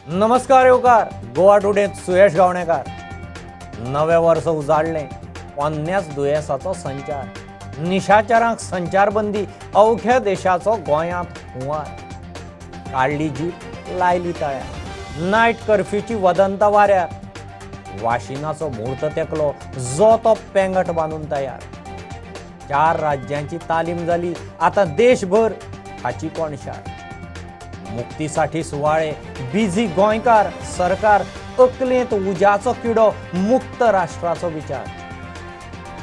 नमस्कार येवकार गोवा टुडेंत सुयश गावणेकार। नवें वर्स उजाडलें, पोन्न्याच दुयेंसाचो संचार, निशाचरांक संचारबंदी, अवघ्या देशाचो गोंयांत हुंवार, काडली जीप लायली तळ्यार, नायट कर्फ्यूची वदंता वाऱ्यार, वाशिनाचो म्हूर्त तेकलो जो तो पेंगट बांदून तयार। चार राज्यांची तालीम जाली, आतां देशभर हाची कोणशार। मुक्तीसाठी सुवाळे, बिझी गोंयकार सरकार, अकलेंत उज्याचो किडो, मुक्त राष्ट्राचो विचार।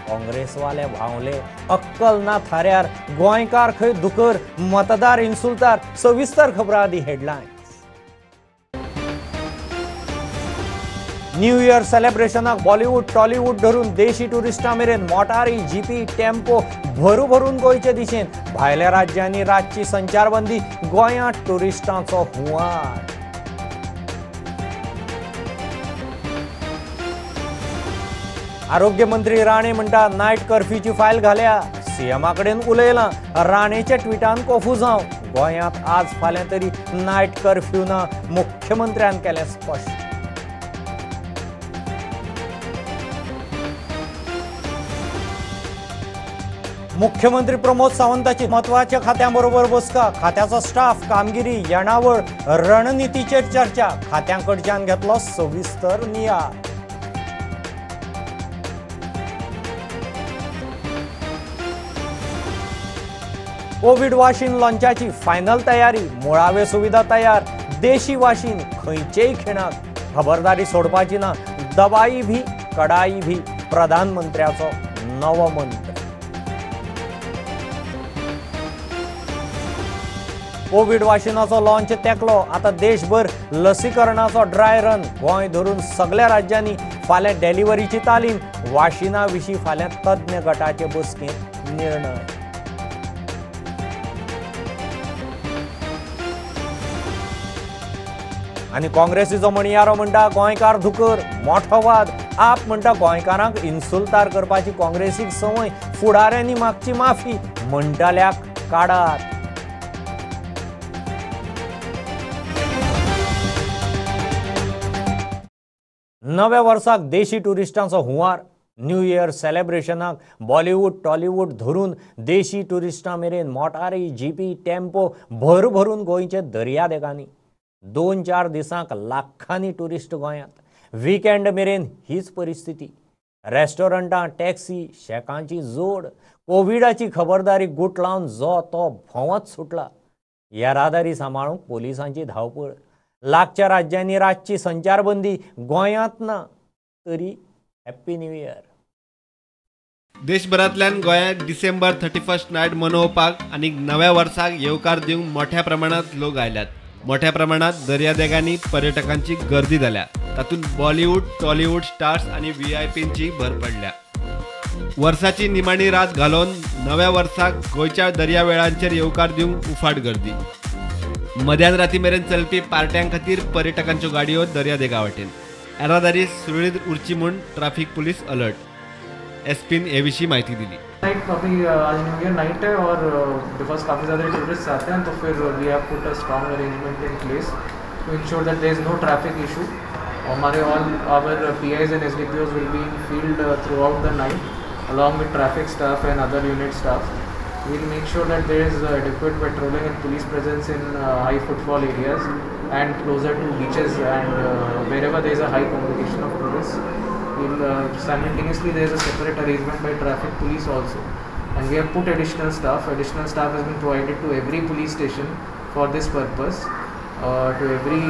काँग्रेसवाले व्हांवले, अक्कल ना थाऱ्यार, गोंयकार खंय दुकर, मतदार इन्सुलतार। सविस्तर खबरां आदी हेडलायन्स। न्यू इयर सेलेब्रेशनाक बॉलिवूड टॉलिवूड धरून देशी टुरिस्टां मेरेन मोटारी, जीपी, टेम्पो भरू भरून गोंयचे दिशेन। भायल्या राज्यांनी रातची संचारबंदी, गोंयांत टुरिस्टांचो हुंवार। आरोग्य मंत्री राणे म्हणटा नायट कर्फ्यूची फायल घाल्या, सीएमा कडेन उलयलां। राणेच्या ट्विटान कोफुजांव, गोंयांत आज फाल्यां तरी नायट कर्फ्यू ना, मुख्यमंत्र्यान केलें स्पश्ट। मुख्यमंत्री प्रमोद सावंताची म्हत्वाच्या खात्यांबरोबर बसका, खात्याचो स्टाफ, कामगिरी, येणावळ, रणनितीचेर चर्चा, खात्यांकडच्यान घेतलो सविस्तर नियाळ। कोवीड वाशीन लॉन्चाची फायनल तयारी, मुळाव्यो सुविधा तयार, देशी वाशीन खंयचेय खिणाक, खबरदारी सोडपाची ना, दवाई भी कडाई भी, प्रधानमंत्र्याचो नवो मंत्र। कोवीड वाशिनाचो लॉन्च तेकलो, आतां देशभर लसीकरणाचो ड्राय रन, गोंय धरून सगळ्या राज्यांनी फाल्यां डिलिव्हरीची तालीम, वाशिना विशीं फाल्यां तज्ञ गटाचे बसकेंत निर्णय। आनी काँग्रेसीचो म्हणयारो म्हणटा गोंयकार धुकर, मोठो वाद। आप म्हणटा गोंयकारांक इन्सुलतार करपाची काँग्रेसीक संवय, फुडाऱ्यांनी मागची माफी, म्हणटल्याक काडात। नव्या वर्साक देशी टुरिस्टांचो हुंवार, न्यू इयर सेलेब्रेशनाक बॉलिवूड टॉलिवूड धरून देशी टुरिस्टां मेरेन मोटारी, जीपी, टेम्पो भर भरून गोंयचे दर्यादेगांनी। 2-4 दिसांक लाखांनी टुरिस्ट गोंयांत, विकेंड मेरेन हीच परिस्थिती। रेस्टॉरंटां, टॅक्सी, शेकांची जोड, कोविडाची खबरदारी गुट लावन जो तो भोंवत सुटला। येरादारी सांबाळूंक पोलिसांची धांवपळ, लागच्या राज्यांनी रातची संचारबंदी, गोंयांत ना तरी हॅप्पी न्यू इयर। देशभरांतल्यान गोंयांत डिसेंबर 31 नायट मनोवपाक आनी नव्या वर्साक येवकार दिवंक मोठ्या प्रमाणांत लोक आयल्यात। मोठ्या प्रमाणांत दर्यादेगांनी पर्यटकांची गर्दी जाल्या, तातूंत बॉलिवूड, टॉलिवूड स्टार्स आनी व्हीआयपींची भर पडल्या। वर्साची निमाणी रात घालोवन नव्या वर्साक गोंयच्या दर्यावेळांचेर येवकार दिवंक उफाट गर्दी। मध्यान राती मेरेन चलपी पार्ट्यां खातीर पर्यटकांच्यो गाडयो दर्यादेगा वाटेन। येरादारी सुरळीत उरची म्हूण ट्राफिक पुलीस अलर्ट। एसपीन हे विशीं म्हायती दिली। नाइट अभी आज न्यू ईयर नाइट है और because काफ़ी ज़्यादा टूरिस्ट आते हैं तो फिर we have put a strong arrangement in place to ensure that there is no traffic issue. हमारे all our PIs and SDPOs will be in field throughout the night along with traffic staff and other unit staff. We will make sure that there is adequate patrolling and police presence in high footfall areas and closer to beaches and wherever there is a high congregation of tourists. We'll simultaneously there is a separate arrangement by traffic police also, and we have put additional staff. Additional staff has been provided to every police station for this purpose, to every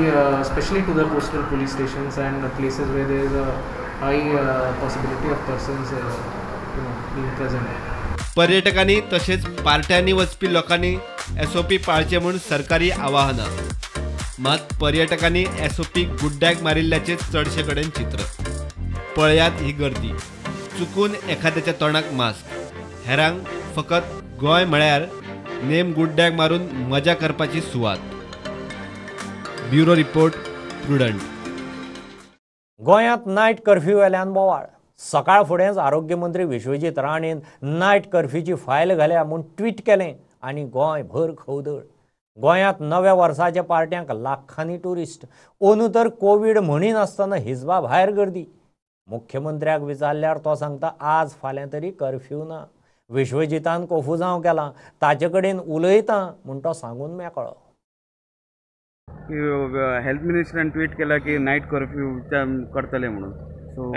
especially to the coastal police stations and places where there is a high possibility of persons being present. पर्यटकांनी तशेंच पार्ट्यांनी वचपी लोकांनी SOP पाळचे म्हूण सरकारी आवाहनां, मात पर्यटकांनी SOP गुड्ड्याक मारिल्ल्याचें चडशे कडेन चित्र। पळयात ही गर्दी, चुकून एखाद्याच्या तोंडाक मास्क, हेरांक फकत गोंय म्हळ्यार नेम गुड्ड्याक मारून मजा करपाची सुवात। Bureau report, Prudent. गोंयांत नायट कर्फ्यू वेल्यान बोवाळ। सकाळ फुडेंच आरोग्य मंत्री विश्वजीत राणेन नायट कर्फ्यूची फायल घाल्या म्हूण ट्वीट केलें आनी गोंयभर खवदळ। गोंयांत नव्या वर्साच्या पार्ट्यांक लाखांनी ट्युरिस्ट. अंदू तर कोवीड म्हणिनासतना हिजबा भायर गर्दी. मुख्यमंत्र्याक विचारल्यार तो सांगता आज फाल्यां तरी कर्फ्यू ना. विश्वजितान कोफुजांव केलां, ताचे कडेन उलयता म्हूण तो सांगून मेकळो. हेल्थ मिनिस्टरान ट्वीट केला की नायट कर्फ्यू करतले म्हणून.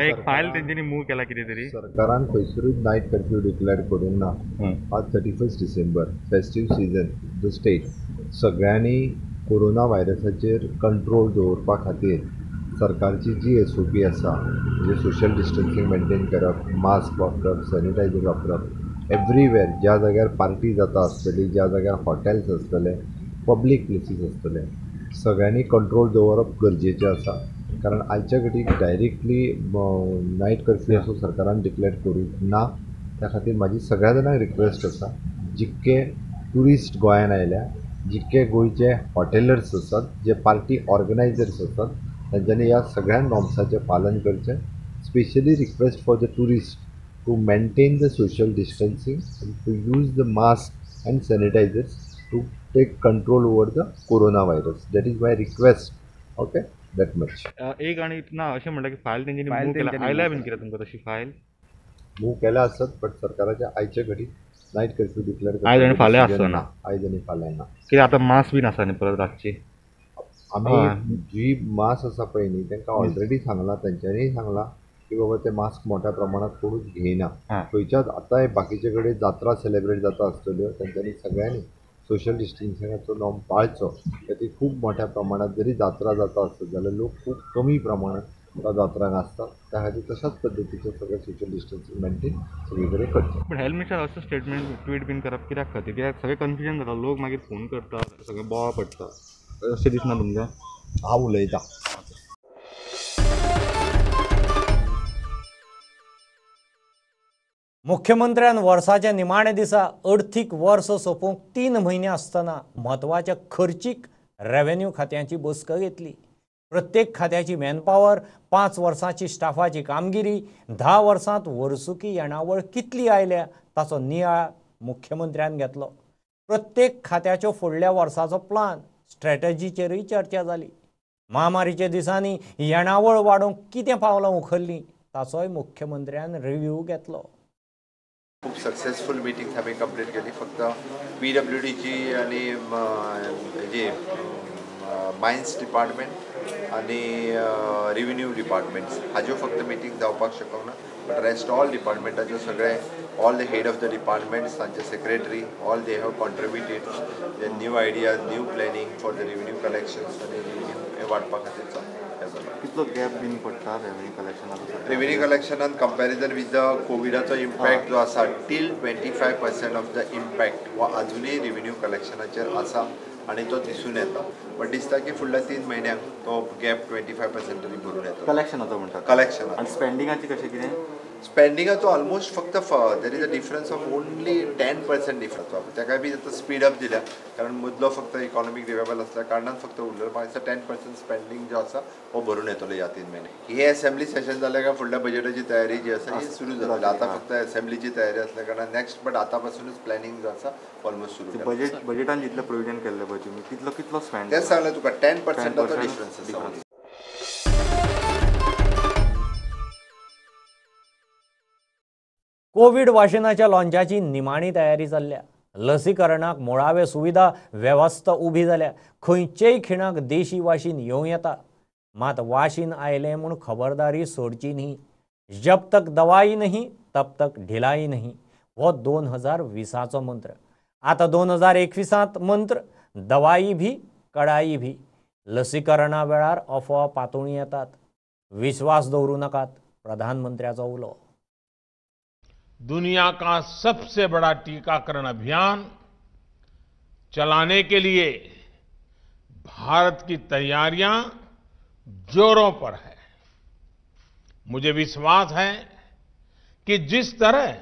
एक फायल तेंच्यांनी मूव केला कितें तरी. सरकारान खंयसरूच नायट कर्फ्यू डिक्लेअर करूंक ना. आज 31 December, festive season, the state सगळ्यांनी कोरोना व्हायरसाचेर कंट्रोल दवरपा खातीर सरकारची जी SOP आसा, म्हणजे सोशल डिस्टन्सींग मेनटेन करप, मास्क वापरप, सॅनिटायझर वापरप, एवरीवेर ज्या जाग्यार पार्टी जाता आसतली, ज्या जाग्यार हॉटेल्स आसतले, पब्लीक प्लेसीस आसतले, सगळ्यांनी कंट्रोल दवरप गरजेचें आसा. कारण आयच्या घडीक डायरेक्टली नायट कर्फ्यू असो सरकारान डिक्लेअर करूंक ना. त्या खातीर म्हाजी सगळ्या जाणांक रिक्वेस्ट आसा, जितके ट्युरिस्ट गोंयान आयल्या, जितके गोंयचे हॉटेलर्स आसात, जे पार्टी ऑर्गनायझर्स आसात, तांच्यांनी ह्या सगळ्या नॉर्म्साचें पालन करचें. Specially request for the tourist to maintain the social distancing and to use the mask and sanitizers to take control over the corona virus. That is my request. Okay, that much. एक आनी ना अशें म्हणटा की file तेंच्यांनी move केला, आयल्या बीन कितें तुमकां तशी फायल मूव केल्या आसत, बट सरकाराच्या आयच्या घडीक नायट कर्फ्यू डिक्लेअर आयज आनी फाल्यां आसचो ना. आयज आनी फाल्यां ना. कित्याक आतां मास्क बीन आसा न्ही परत रातची. आमी जी मास्क आसा पळय न्ही तांकां ऑलरेडी सांगलां, तेंच्यांनीय सांगलां की बाबा ते मास्क मोठ्या प्रमाणात कोणूच घेयना. खंयच्याच आतांय बाकीचे कडेन जात्रा सेलेब्रेट जाता आसतल्यो, तेंच्यांनी सगळ्यांनी सोशल डिस्टन्सिंगाचो नॉर्म पाळचो. खातीर खूब मोठ्या प्रमाणात जरी जात्रा जाता आसत जाल्यार लोक खूब कमी प्रमाणात त्या जात्रांक आसतात. त्या खातीर तशाच पद्दतीचें सगळें सोशल डिस्टन्सींग मेनटेन सगळे कडेन करचें. पूण हेल्थ मिनिस्टर असो स्टेटमेंट ट्वीट बीन करप कित्याक खातीर? कित्याक सगळें कन्फ्युजन जाता, लोक मागीर फोन करता, सगळें बोवाळ पडटा, अशें दिसना तुमकां? हांव उलयतां. मुख्यमंत्र्यान वर्साच्या निमाण्या दिसा अर्थीक वर्स सोंपोवंक 3 म्हयने आसतना म्हत्वाच्या खर्चीक रेव्हेन्यू खात्याची बसका घेतली. प्रत्येक खात्याची मॅनपावर, 5 वर्सांची स्टाफाची कामगिरी, 10 वर्सांत वर्सुकी येणावळ कितली आयल्या ताचो नियाळ मुख्यमंत्र्यान घेतलो. प्रत्येक खात्याच्यो फुडल्या वर्साचो प्लान, स्ट्रॅटजीचेरूय चर्चा जाली. महामारीच्या दिसांनी येणावळ वाडोवंक कितें पावलां उखल्लीं ताचोय मुख्यमंत्र्यान रिव्ह्यू घेतलो. खूब सक्सेसफूल मिटींग्स आमी कंप्लीट केली. फक्त PWDची आनी जी मायन्स डिपार्टमेंट आनी रेव्हेन्यू डिपार्टमेंट्स हाज्यो फक्त मिटींग जावपाक शकना, बट रेस्ट ऑल डिपार्टमेंटाच्यो सगळे all the head of the departments, तांचे secretary, all they have contributed the new ideas, new planning for the revenue collections आनी रेव्हेन्यू हें वाडपा खातीरचो. कितलो गॅप बीन पडटा रेव्हेन्यू कलेक्शनान? रेव्हेन्यू कलेक्शनान कंपॅरिजन विथ the कोविडाचो इम्पॅक्ट जो आसा till 25% of the impact हो आजुनूय रेव्हेन्यू कलेक्शनाचेर आसा आनी तो दिसून येता. बट दिसता की फुडल्या 3 म्हयन्यांक तो गॅप 25% तरी भरून येता. कलेक्शनाचो म्हणटा? कलेक्शन. आनी स्पेंडिंगाची कशें कितें? स्पेंडिंगाचो ऑलमोस्ट फक्त there is a difference of only 10% difference. ताकाय बी आतां स्पीड अप दिल्या, कारण मदलो फक्त इकॉनॉमीक रिवायवल आसल्या कारणान फक्त उरलो. म्हाका दिसता 10% स्पेंडींग जो आसा हो भरून येतलो ह्या 3 म्हयने. हे असेंब्ली सेशन जालें काय फुडल्या बजेटाची तयारी जी आसा ही सुरू जातली. आतां फक्त असेंब्लीची तयारी आसल्या कारणान नेक्स्ट, बट आतां पासूनच प्लॅनिंग जो आसा ऑलमोस्ट सुरू. बजेट बजेटान जितलें प्रोविजन केल्लें पळय तुमी तितलो कितलो स्पेंड? तेंच सांगलें तुका, 10%चो डिफरन्स आसा. कोवीड वाशिनाच्या लॉंचाची निमाणी तयारी चल्ल्या. लसीकरणाक मुळावे सुविधा वेवस्था उबी जाल्या. खंयचेय खिणाक देशी वाशीन येवं येता. मात वाशीन आयलें म्हूण खबरदारी सोडची न्ही. जब तक दवाई नहीं तब तक ढिलाई नहीं हो 2020चो मंत्र. आतां 2021 मंत्र दवाई भी कडाई भी. लसीकरणा वेळार अफवा पातळून येतात, विश्वास दवरूं नाकात, प्रधानमंत्र्याचो उलो. दुनिया का सबसे बड़ा टीकाकरण अभियान चलाने के लिए भारत की तैयारियां जोरों पर है। मुझे विश्वास है कि जिस तरह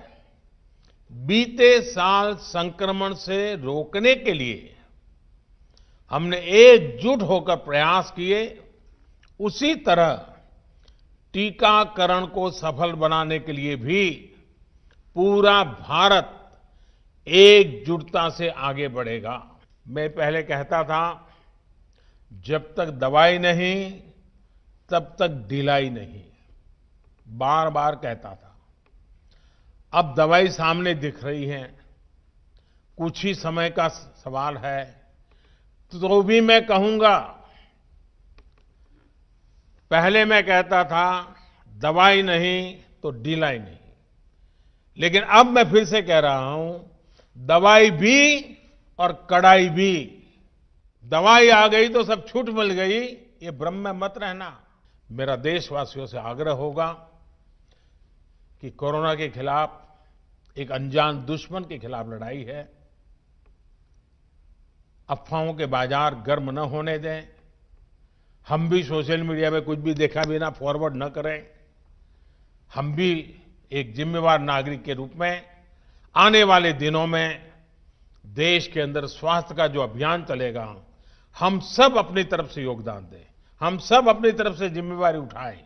बीते साल संक्रमण से रोकने के लिए हमने एकजुट होकर प्रयास किए, उसी तरह टीकाकरण को सफल बनाने के लिए भी पूरा भारत एकजुटता से आगे बढ़ेगा। मैं पहले कहता था, जब तक दवाई नहीं तब तक ढिलाई नहीं, बार बार कहता था। अब दवाई सामने दिख रही है, कुछ ही समय का सवाल है, तो भी मैं कहूंगा, पहले मैं कहता था दवाई नहीं तो ढिलाई नहीं, लेकिन अब मैं फिर से कह रहा हूं, दवाई भी और कड़ाई भी। दवाई आ गई तो सब छूट मिल गई, ये भ्रम में मत रहना। मेरा देशवासियों से आग्रह होगा कि कोरोना के खिलाफ, एक अनजान दुश्मन के खिलाफ लड़ाई है, अफवाहों के बाजार गर्म न होने दें। हम भी सोशल मीडिया में कुछ भी देखा बिना फॉरवर्ड न करें। हम भी एक जिम्मेवार नागरिक के रूप में आने वाले दिनों में देश के अंदर स्वास्थ्य का जो अभियान चलेगा, हम सब अपनी तरफ से योगदान दें, हम सब अपनी तरफ से जिम्मेवारी उठाएं।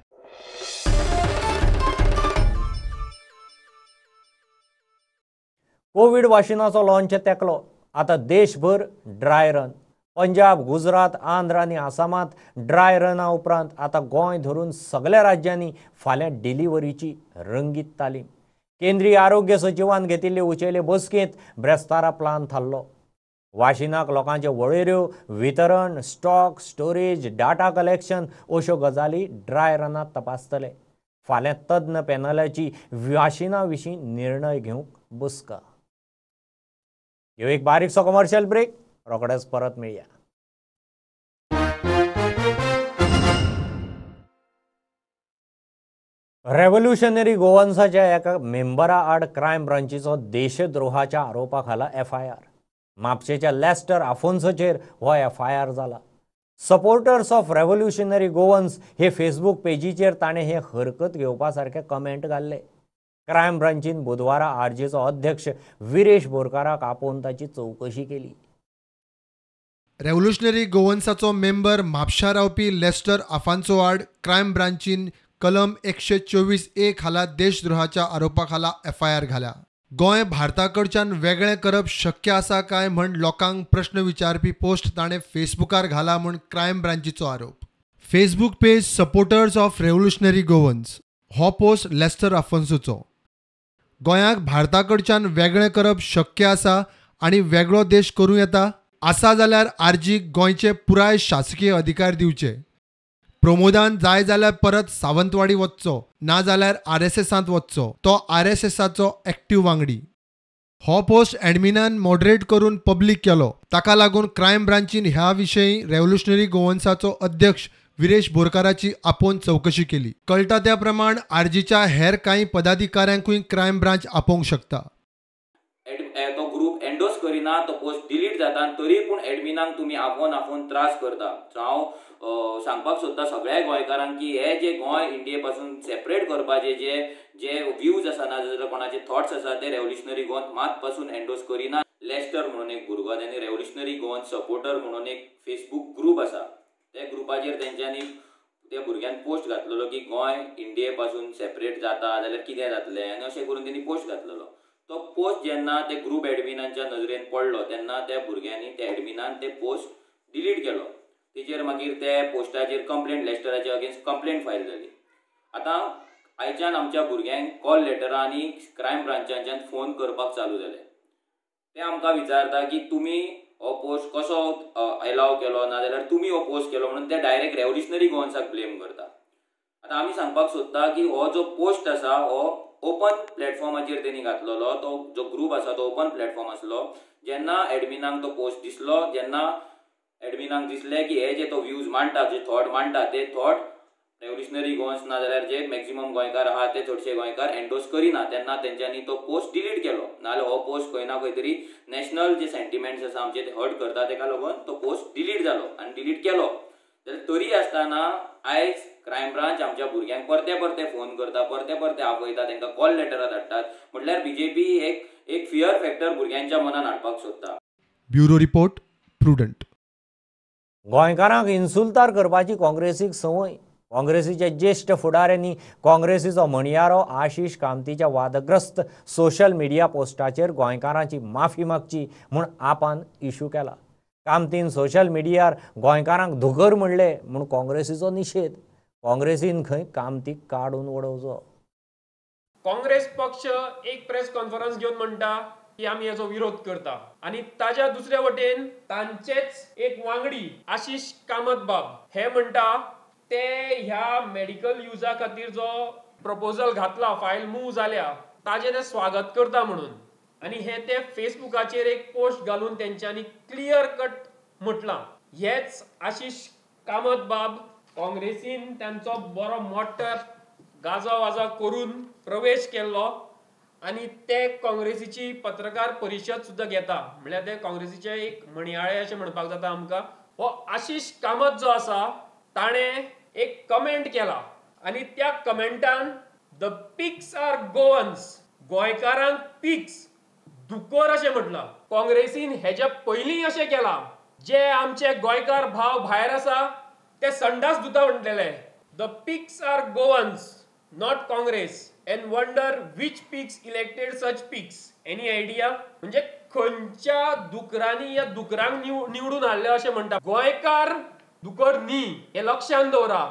कोविड वाशिनाचो लॉन्च तेकलो, आतां देशभर ड्राय रन। पंजाब, गुजरात, आंध्र आनी आसामांत ड्राय रना उपरांत आतां गोंय धरून सगल्या राज्यांनी फाल्यां डिलिव्हरीची रंगीत तालीम। केंद्रीय आरोग्य सचिवान घेतिल्ले उचेले बसकेंत ब्रेस्तारा प्लान थारलो। वाशिनाक लोकांच्यो वळेऱ्यो, वितरण, स्टॉक, स्टोरेज, डाटा कलेक्शन अश्यो गजाली ड्राय रनांत तपासतले। फाल्यां तज्ञ पॅनलाची वाशिना विशीं निर्णय घेवंक बसका। ह्यो एक बारीकसो कमर्शियल ब्रेक, रोखडेच परत मेळया। रेव्होल्युशनरी गोवन्साच्या एका मेंबरा आड क्रायम ब्रांचीचो देशद्रोहाच्या आरोपा खाला एफआयआर। म्हापशेच्या लॅस्टर आफोन्सोचेर हो एफआयआर जाला। सपोर्टर्स ऑफ रेव्होल्युशनरी गोवन्स हे फेसबूक पेजीचेर ताणें हे हरकत घेवपा सारके कमेंट घाल्ले। क्रायम ब्रांचीन बुधवारा आरजीचो अध्यक्ष विरेश बोरकाराक आपोवन ताची चवकशी केली। रेव्होल्युशनरी गोवन्साचो मेंबर म्हापशा रावपी लेस्टर आफान्सो आड क्रायम ब्रांचीन कलम 124A खाला देशद्रोहाच्या आरोपा खाला एफआयआर घाल्या। गोंय भारताकडच्यान वेगळें करप शक्य आसा काय म्हण लोकांक प्रश्न विचारपी पोस्ट ताणें फेसबुकार घाला म्हूण क्रायम ब्रांचीचो आरोप। Facebook page supporters of revolutionary Goans हो पोस्ट लेस्टर आफोन्सोचो। गोंयाक भारताकडच्यान वेगळें करप शक्य आसा आनी वेगळो देश करूं येता आसा जाल्यार आरजीक गोंयचे पुराय शासकीय अधिकार दिवचे। प्रमोदान जाय जाल्यार परत सावंतवाडी वचचो, ना जाल्यार आरएसएसांत वचचो, तो आरएसएसाचो एक्टिव्ह वांगडी। हो पोस्ट एडमिनान मॉडरेट करून पब्लीक केलो। ताका लागून क्रायम ब्रांचीन ह्या विशयी रेव्होल्युशनरी गोवन्साचो अध्यक्ष विरेश बोरकाराची आपोवन चवकशी केली। कळटा त्या प्रमाण आरजीच्या हेर कांय पदाधिकाऱ्यांकूय क्रायम ब्रांच आपोवंक शकता। तो ग्रुप एन्डोर्स करिना, तो पोस्ट डिलीट जाता, तरी पूण एडमिनांक तुमी आपोवन आपोवन त्रास करता। सो हांव सांगपाक सोदता सगळ्या गोंयकारांक की हे जे गोंय इंडिये पासून सेपरेट करपाचे जे जे व्यूज आसा ना जाल्यार कोणाचे थॉट्स आसा ते रेव्होल्युशनरी गोवन मात पासून एन्डोर्स करिना। लेस्टर म्हणून एक भुरगो, तेणी रेव्होल्युशनरी गोवन सपोर्टर म्हणून एक फेसबूक ग्रुप आसा, त्या ग्रुपाचेर तेंच्यांनी त्या भुरग्यान पोस्ट घातलेलो की गोंय इंडिये पासून सेपरेट जाता जाल्यार कितें जातलें आनी अशें करून तेणी पोस्ट घातलेलो। तो पोस्ट जेन्ना ते ग्रुप एडमिनांच्या नजरेन पडलो तेन्ना त्या भुरग्यांनी त्या एडमिनान ते पोस्ट डिलीट केलो। तेचेर मागीर ते पोस्टाचेर कंप्लेंट लेस्टराच्या अगेन्स्ट कंप्लेंट फायल जाली। आतां आयच्यान आमच्या भुरग्यांक कॉल लेटरां आनी क्रायम ब्रांचांच्यान फोन करपाक चालू जाले। ते आमकां विचारता की तुमी हो पोस्ट कसो एलाव केलो, ना जाल्यार तुमी हो पोस्ट केलो म्हणून ते डायरेक्ट रेव्होल्युशनरी गोवन्साक ब्लेम करता। आतां आमी सांगपाक सोदता की हो जो पोस्ट आसा हो ओपन प्लॅटफॉर्माचेर तेणी घातलेलो, तो जो ग्रुप आसा तो ओपन प्लॅटफॉर्म आसलो। जेन्ना एडमिनांक तो पोस्ट दिसलो, जेन्ना एडमिनांक दिसलें की हे जे तो व्यूज मांडटा, जे थॉट मांडटा ते थॉट रेव्होल्युशनरी गोवन्स ना जाल्यार जे मॅक्झिमम गोंयकार आहा ते चडशे गोंयकार एन्डोर्स करिना, तेन्ना तेंच्यांनी तो पोस्ट डिलीट केलो। नाजाल्यार हो पोस्ट खंय ना खंय तरी नॅशनल जे सेंटिमेंट्स आसा आमचे ते हर्ट करता, तेका लागून तो पोस्ट डिलीट जालो आनी डिलीट केलो। जाल्यार तरी आसतना आयज क्रायम ब्रांच आमच्या भुरग्यांक परते परते फोन करता, परते परते आपयता, तांकां कॉल लेटरां धाडटात। म्हटल्यार बीजेपी एक एक फियर फॅक्टर भुरग्यांच्या मनान हाडपाक सोदता। Bureau report, Prudent. गोंयकारांक इन्सुल्तार करपाची काँग्रेसीक संवय। काँग्रेसीच्या ज्येश्ठ फुडाऱ्यांनी काँग्रेसीचो म्हणयारो आशिष कामतीच्या वादग्रस्त सोशल मिडिया पोस्टाचेर गोंयकारांची माफी मागची म्हूण आपान इशू केला। कामतीन सोशल मिडियार गोंयकारांक धुकर म्हणले म्हूण काँग्रेसीचो निशेध. काँग्रेसीन खंय कामतीक काडून उडोवचो. काँग्रेस पक्ष एक प्रेस कॉन्फरन्स घेवन म्हणटा की आमी हेजो विरोध करता आनी ताज्या दुसऱ्या वटेन तांचेच एक वांगडी आशिष कामत बाब हे म्हणटा ते ह्या मेडिकल युजा खातीर जो प्रपोजल घातला, फायल मूव जाल्या, ताजें ते स्वागत करता म्हणून. आनी हे ते फेसबुकाचेर एक पोस्ट घालून तेंच्यांनी क्लियर कट म्हटलां. हेच आशिष कामत बाब काँग्रेसीन तांचो बरो मोटो गाजा वाजा करून प्रवेश केल्लो आनी ते काँग्रेसीची पत्रकार परिशद सुद्दां घेता. म्हणल्यार ते काँग्रेसीचे एक म्हणयाळे अशें म्हणपाक जाता आमकां. हो आशिष कामत जो आसा ताणें एक कमेंट केला आनी त्या कमेंटान the pigs R Goans, गोंयकारांक पिग्स, दुकोर अशें म्हटलां. काँग्रेसीन हेज्या पयलीं अशें केलां, जे आमचे गोंयकार भाव भायर आसा ते संडास धुता म्हणटले. The pigs are Goans, not Congress, and wonder which pigs elected such pigs. Any idea? म्हणजे खंयच्या दुकरांनी ह्या दुकरांक निवडून हाडले अशें म्हणटा. गोंयकार दुकर न्ही हें लक्षांत दवरा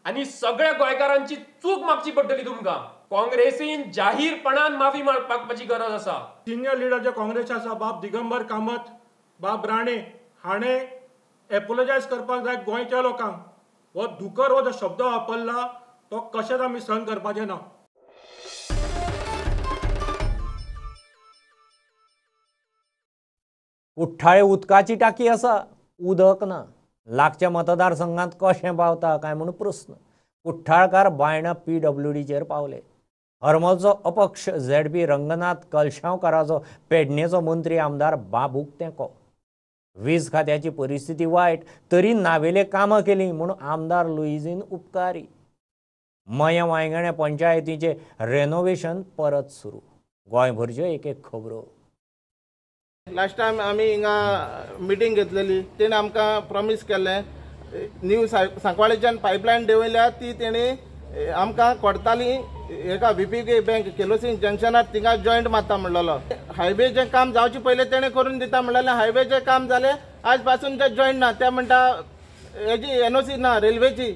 आनी सगळ्या गोंयकारांची चूक मागची पडटली तुमकां. काँग्रेसीन जाहीरपणान माफी मागपाची गरज आसा. सिनियर लिडर जे काँग्रेस आसा, बाब दिगंबर कामत, बाब राणे हाणें एपोलोजायज करपाक जाय गोंयच्या लोकांक. हो दुकर हो जो शब्द वापरला तो कशेंच आमी सहन करपाचें ना. कुठ्ठाळे उदकाची टाकी आसा, उदक ना. लागच्या मतदारसंघात कशें पावता काय म्हूण प्रस्न. कुठ्ठाळकार बायणा पीडब्ल्यूडीचेर पावले. हरमलचो अपक्ष झेडपी रंगनाथ कलशांवकाराचो पेडणेचो मंत्री आमदार बाबूक तेंको. वीज खात्याची परिस्थिती वायट तरी नावेले कामां केली म्हूण आमदार लुईझीन उपकारी. मया वांयगण्या पंचायतीचें रेनोवेशन परत सुरू. गोंयभरच्यो एक एक खबरो. लास्ट टायम आमी हिंगा मिटींग घेतलेली, तेणें आमकां प्रॉमीस केल्लें न्यू सांकवाळेच्यान पायपलायन देंवयल्या ती तेणी आमकां कोडताली एका व्हीपीके बँक केलोसिंग जंक्शनार थिंगा जॉयंट मारता म्हणलेलो. हायवेचें काम जावचे पयलीं तेणें करून दिता म्हणलेलें. हायवेचें काम जालें आज पासून तें जॉयंट ना. ते म्हणटा हेजी एनओसी ना, रेल्वेची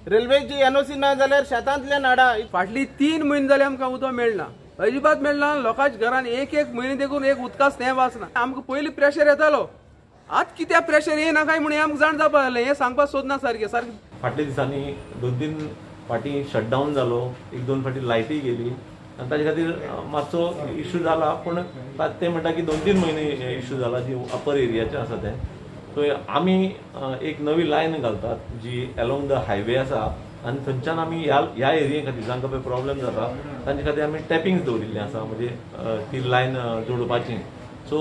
रेल्वेची एनओसी ना जाल्यार शेतांतल्यान हाडा. फाटली 3 म्हयने जाले आमकां उदक मेळना, अजिबात मेळना. लोकांच्या घरान एक एक म्हयने देखून एक उदकाच तें वाचना. आमकां पयलीं प्रेशर येतालो, आतां कित्याक प्रेशर येना काय म्हूण आमकां जाण जावपाक जालें. हें सांगपाक सोदना सारकें सारकें. फाटल्या दिसांनी 2-3 फाटीं शटडावन जालो, 1-2 फाटीं लायटी गेली आनी ताजे खातीर मातसो इश्यू जाला. पूण ते म्हणटा की 2-3 म्हयने इश्यू जाला जी अपर एरियाचे आसा तें. सो आमी एक नवी लायन घालतात जी एलोंग the highway आसा आनी थंयच्यान आमी ह्या एरिये खातीर जांकां पळय प्रॉब्लेम जाता तांचे खातीर आमी टॅपिंग्स दवरिल्लें आसा, म्हणजे ती लायन जोडपाची. सो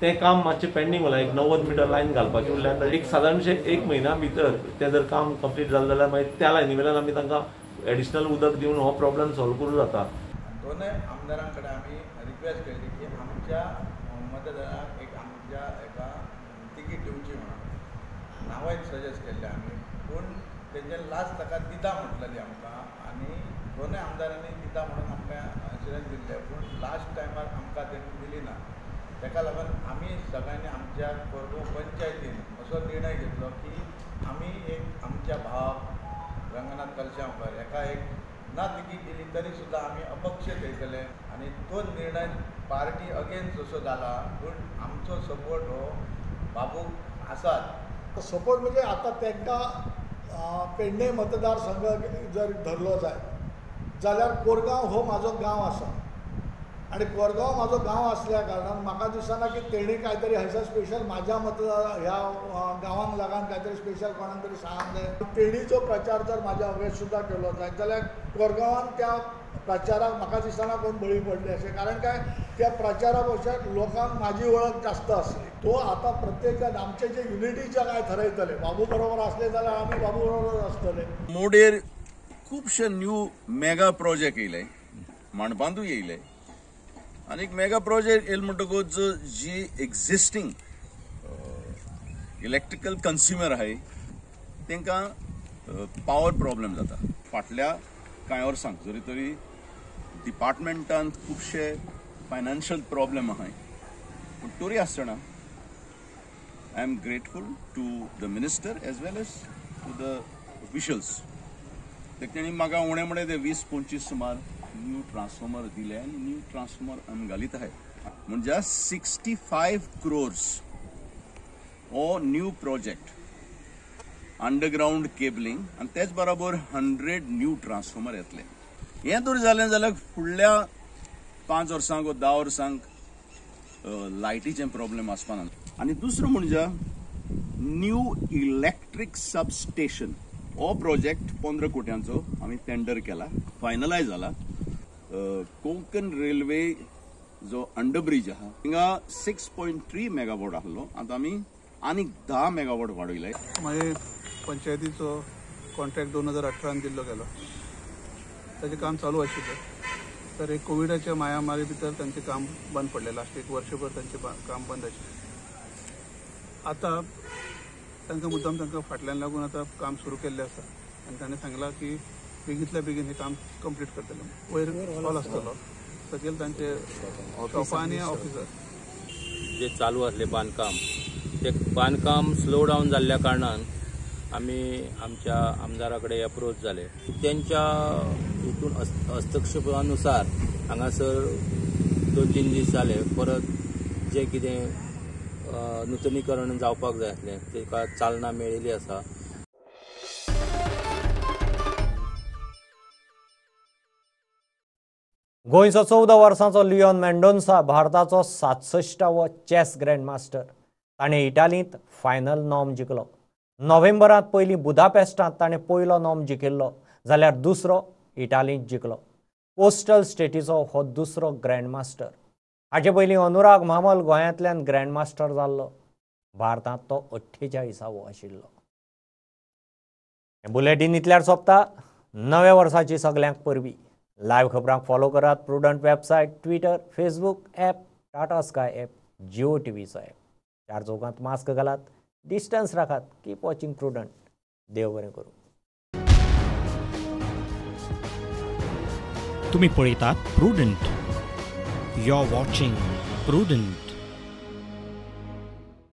तें काम मातशें पेंडींग उरलां. एक 90 मिटर लायन घालपाची उरल्या. एक सादारणशें 1 म्हयन्या भितर तें जर काम कंप्लीट जालें जाल्यार मागीर त्या लायनी वयल्यान आमी तांकां एडिशनल उदक दिवन हो प्रॉब्लेम सॉल्व करूं जाता. दोनूय आमदारां कडेन आमी रिक्वेस्ट केली की आमच्या मतदारांक एक आमच्या एका तिकीट दिवची म्हणून नांवय सजेस्ट केल्लें आमी, पूण तेंचे लास्ट ताका दिता म्हटलेली आमकां आनी दोनूय आमदारांनी दिता म्हणून आमकां अश्युरन्स दिल्लें, पूण लास्ट टायमार आमकां तेणी दिली ना. ताका लागून आमी सगळ्यांनी आमच्या कोरगांव पंचायतीन असो निर्णय घेतलो की आमी एक आमच्या भावाक रंगनाथ कलशांवकर हेका एक ना तिकीट दिली तरी सुद्दां आमी अपक्ष थेयतले आनी तो निर्णय पार्टी अगेन्स्ट असो जाला, पूण आमचो सपोर्ट हो बाबूक आसात. सपोर्ट म्हणजे आतां तांकां पेडणे मतदारसंघ जर धरलो जाय जाल्यार कोरगांव हो म्हाजो गांव आसा आनी कोरगांव म्हाजो गांव आसल्या कारणान म्हाका दिसना की तेणी कांय तरी हयसर स्पेशल म्हाज्या मतदार ह्या गांवांक लागून कांय तरी स्पेशल कोणाक तरी सांगूंक जाय. तेणीचो प्रचार जर म्हाज्या अगेन्स्ट सुद्दां केलो जायत जाल्यार कोरगांवान त्या प्रचाराक म्हाका दिसना कोण बळी पडले अशें, कारण काय त्या प्रचारा पेक्षा लोकांक म्हाजी वळख जास्त आसली. तो आतां प्रत्येक आमचे जे युनिटीचे काय थरयतले, बाबू बरोबर आसले जाल्यार आमी बाबू बरोबर आसतले. मोडेर खुबशे न्यू मेगा प्रोजेक्ट येयले, मांडपांतूय येयले आनी एक मेगा प्रोजेक्ट येयले म्हणटकूच जी एक्झिस्टींग इलेक्ट्रिकल कंज्युमर आहाय तांकां पावर प्रॉब्लेम जाता. फाटल्या कांय वर्सांक जरी तरी डिपार्टमेंटान खुबशे फायनान्शियल प्रॉब्लेम आहाय, पूण तरी आसतना I am grateful to the minister as well as to the officials. तेणी म्हाका उणें म्हळ्यार ते 20-25 सुमार न्यू ट्रान्सफॉर्मर दिले आनी न्यू ट्रान्सफॉर्मर आमी घालीत आहाय. म्हणजे 65 crores हो न्यू प्रोजेक्ट अंडरग्रावंड केबलिंग आनी तेच बरोबर 100 न्यू ट्रान्सफॉर्मर येतले. हें तर जालें जाल्यार फुडल्या 5 वर्सांक वा 10 वर्सांक लायटीचें प्रॉब्लेम आसपा ना. आनी दुसरो म्हणजे न्यू इलेक्ट्रीक सबस्टेशन हो प्रोजेक्ट 15 कोट्यांचो आमी टेंडर केला, फायनलायज जाला. कोंकण रेल्वे जो अंडरब्रिज आहा थिंगा 6.3 मेगावॉट आहलो, आतां आमी आनीक 10 मेगावॉट वाडयले. मागीर पंचायतीचो कॉन्ट्रॅक्ट 2018 दिल्लो गेलो, ताचें काम चालू आशिल्लें. तर एक कोविडाच्या मायामारी भितर तांचें काम बंद पडलें. लास्ट एक वर्षभर तांचें काम बंद आशिल्लें. आतां तांकां मुद्दाम तांकां फाटल्यान लागून आतां काम सुरू केल्लें आसा आनी ताणें सांगलां की बेगींतल्या बेगीन हें काम कंप्लीट करतले. वयर हॉल आसतलो, सकयल तांचे शॉपां आनी ऑफिसर. जे चालू आसलें बांदकाम, ते बांदकाम स्लो डावन जाल्ल्या कारणान आमी आमच्या आमदारा कडेन अप्रोच जाले. तेंच्या हितून हस्तक्षेपानुसार हांगासर 2-3 दीस जाले परत जे कितें नुतनीकरण जावपाक जाय आसलें ताका चालना मेळिल्ली आसा. गोंयचो 14 वर्सांचो लियोन मेंडोन्सा भारताचो 67वो चॅस ग्रँडमास्टर. ताणें इटालींत फायनल नॉम जिखलो. नोव्हेंबरांत पयलीं बुदापेस्टांत ताणें पयलो नॉम जिखिल्लो जाल्यार दुसरो इटालींत जिखलो. कोस्टल स्टेटीचो हो दुसरो ग्रँडमास्टर. हाचे पयलीं अनुराग म्हामल गोंयांतल्यान ग्रँडमास्टर जाल्लो. भारतांत तो 48वो आशिल्लो. हें बुलेटीन इतल्यार सोंपता. नव्या वर्साची सगल्यांक परबी. लायव्ह खबरांक फॉलो करात Prudent website, Twitter, Facebook app, Tata Sky app, Jio टीव्हीचो app. 4 चौकांत मास्क घालात, डिस्टन्स राखात. Keep watching Prudent. देव बरें करूं. तुम्ही पळयतात Prudent. You're watching Prudent.